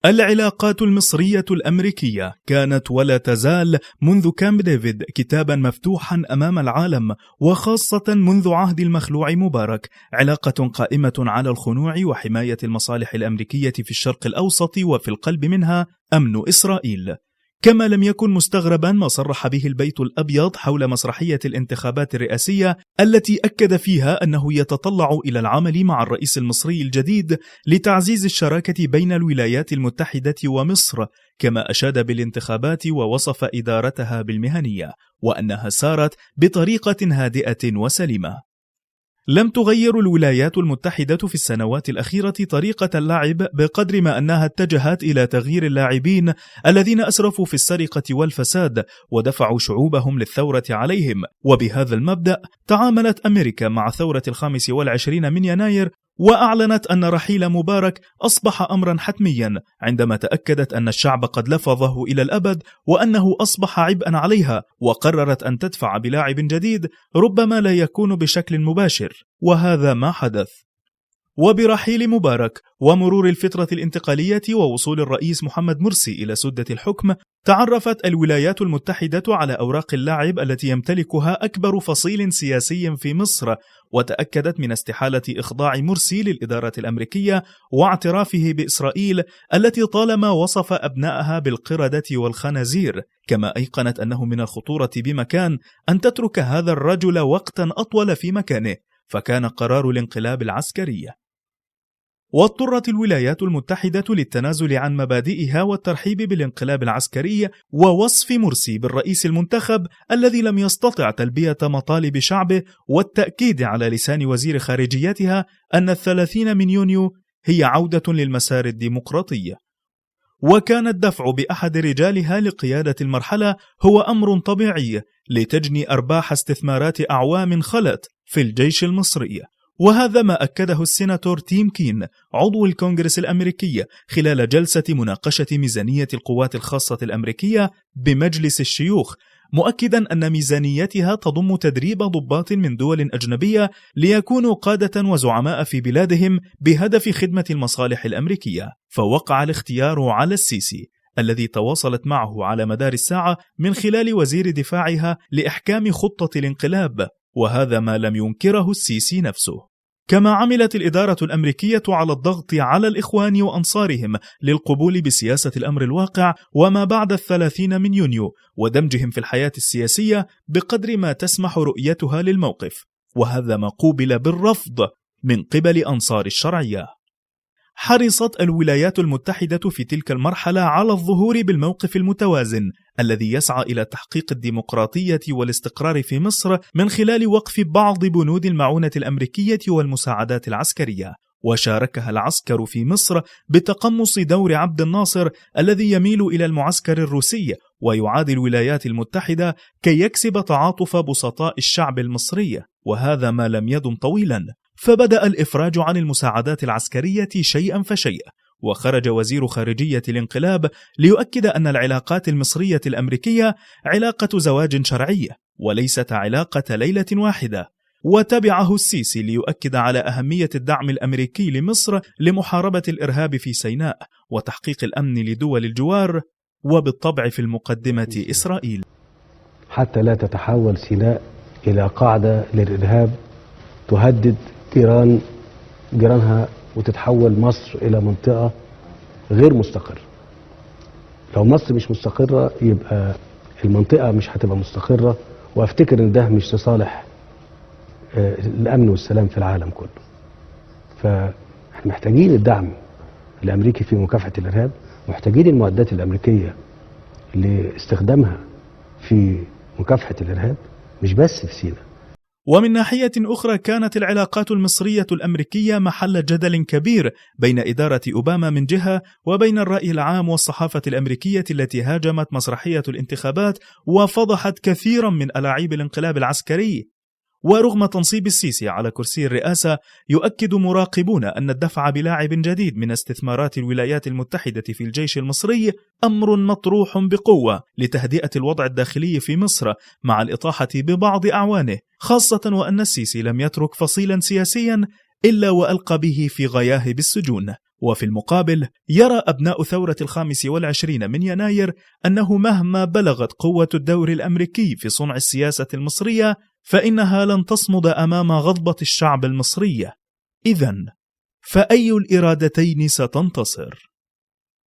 العلاقات المصرية الأمريكية كانت ولا تزال منذ كامب ديفيد كتابا مفتوحا أمام العالم، وخاصة منذ عهد المخلوع مبارك علاقة قائمة على الخنوع وحماية المصالح الأمريكية في الشرق الأوسط، وفي القلب منها أمن إسرائيل. كما لم يكن مستغربا ما صرح به البيت الأبيض حول مسرحية الانتخابات الرئاسية التي أكد فيها أنه يتطلع إلى العمل مع الرئيس المصري الجديد لتعزيز الشراكة بين الولايات المتحدة ومصر، كما أشاد بالانتخابات ووصف إدارتها بالمهنية وأنها سارت بطريقة هادئة وسليمة. لم تغير الولايات المتحدة في السنوات الأخيرة طريقة اللعب بقدر ما أنها اتجهت إلى تغيير اللاعبين الذين أسرفوا في السرقة والفساد ودفعوا شعوبهم للثورة عليهم. وبهذا المبدأ تعاملت أمريكا مع ثورة 25 من يناير، وأعلنت أن رحيل مبارك أصبح أمرا حتميا عندما تأكدت أن الشعب قد لفظه إلى الأبد وأنه أصبح عبئا عليها، وقررت أن تدفع بلاعب جديد ربما لا يكون بشكل مباشر، وهذا ما حدث. وبرحيل مبارك ومرور الفترة الانتقالية ووصول الرئيس محمد مرسي إلى سدة الحكم، تعرفت الولايات المتحدة على أوراق اللعب التي يمتلكها أكبر فصيل سياسي في مصر، وتأكدت من استحالة إخضاع مرسي للإدارة الأمريكية واعترافه بإسرائيل التي طالما وصف أبنائها بالقردة والخنازير. كما أيقنت أنه من الخطورة بمكان أن تترك هذا الرجل وقتا أطول في مكانه، فكان قرار الانقلاب العسكري. واضطرت الولايات المتحدة للتنازل عن مبادئها والترحيب بالانقلاب العسكري ووصف مرسي بالرئيس المنتخب الذي لم يستطع تلبية مطالب شعبه، والتأكيد على لسان وزير خارجيتها أن 30 من يونيو هي عودة للمسار الديمقراطي. وكان الدفع بأحد رجالها لقيادة المرحلة هو أمر طبيعي لتجني أرباح استثمارات أعوام خلت في الجيش المصري، وهذا ما أكده السيناتور تيم كين عضو الكونغرس الأمريكي خلال جلسة مناقشة ميزانية القوات الخاصة الأمريكية بمجلس الشيوخ، مؤكدا أن ميزانيتها تضم تدريب ضباط من دول أجنبية ليكونوا قادة وزعماء في بلادهم بهدف خدمة المصالح الأمريكية. فوقع الاختيار على السيسي الذي تواصلت معه على مدار الساعة من خلال وزير دفاعها لإحكام خطة الانقلاب، وهذا ما لم ينكره السيسي نفسه. كما عملت الإدارة الأمريكية على الضغط على الإخوان وأنصارهم للقبول بسياسة الأمر الواقع وما بعد 30 من يونيو ودمجهم في الحياة السياسية بقدر ما تسمح رؤيتها للموقف، وهذا ما قوبل بالرفض من قبل أنصار الشرعية. حرصت الولايات المتحدة في تلك المرحلة على الظهور بالموقف المتوازن الذي يسعى إلى تحقيق الديمقراطية والاستقرار في مصر من خلال وقف بعض بنود المعونة الأمريكية والمساعدات العسكرية، وشاركها العسكر في مصر بتقمص دور عبد الناصر الذي يميل إلى المعسكر الروسي ويعادي الولايات المتحدة كي يكسب تعاطف بسطاء الشعب المصري، وهذا ما لم يدم طويلا، فبدأ الإفراج عن المساعدات العسكرية شيئا فشيء، وخرج وزير خارجية الانقلاب ليؤكد أن العلاقات المصرية الأمريكية علاقة زواج شرعية وليست علاقة ليلة واحدة، وتبعه السيسي ليؤكد على أهمية الدعم الأمريكي لمصر لمحاربة الإرهاب في سيناء وتحقيق الأمن لدول الجوار، وبالطبع في المقدمة إسرائيل، حتى لا تتحول سيناء إلى قاعدة للإرهاب تهدد جيرانها وتتحول مصر إلى منطقة غير مستقرة. لو مصر مش مستقرة يبقى المنطقة مش هتبقى مستقرة، وأفتكر إن ده مش لصالح الأمن والسلام في العالم كله. فاحنا محتاجين الدعم الأمريكي في مكافحة الإرهاب، محتاجين المعدات الأمريكية لاستخدامها في مكافحة الإرهاب مش بس في سيناء. ومن ناحية أخرى كانت العلاقات المصرية الأمريكية محل جدل كبير بين إدارة أوباما من جهة وبين الرأي العام والصحافة الأمريكية التي هاجمت مسرحية الانتخابات وفضحت كثيرا من ألاعيب الانقلاب العسكري. ورغم تنصيب السيسي على كرسي الرئاسة، يؤكد مراقبون أن الدفع بلاعب جديد من استثمارات الولايات المتحدة في الجيش المصري أمر مطروح بقوة لتهدئة الوضع الداخلي في مصر مع الإطاحة ببعض أعوانه، خاصة وأن السيسي لم يترك فصيلا سياسيا إلا وألقى به في غياهب السجون، وفي المقابل يرى أبناء ثورة 25 من يناير أنه مهما بلغت قوة الدور الأمريكي في صنع السياسة المصرية فإنها لن تصمد أمام غضبة الشعب المصري. إذن فأي الإرادتين ستنتصر؟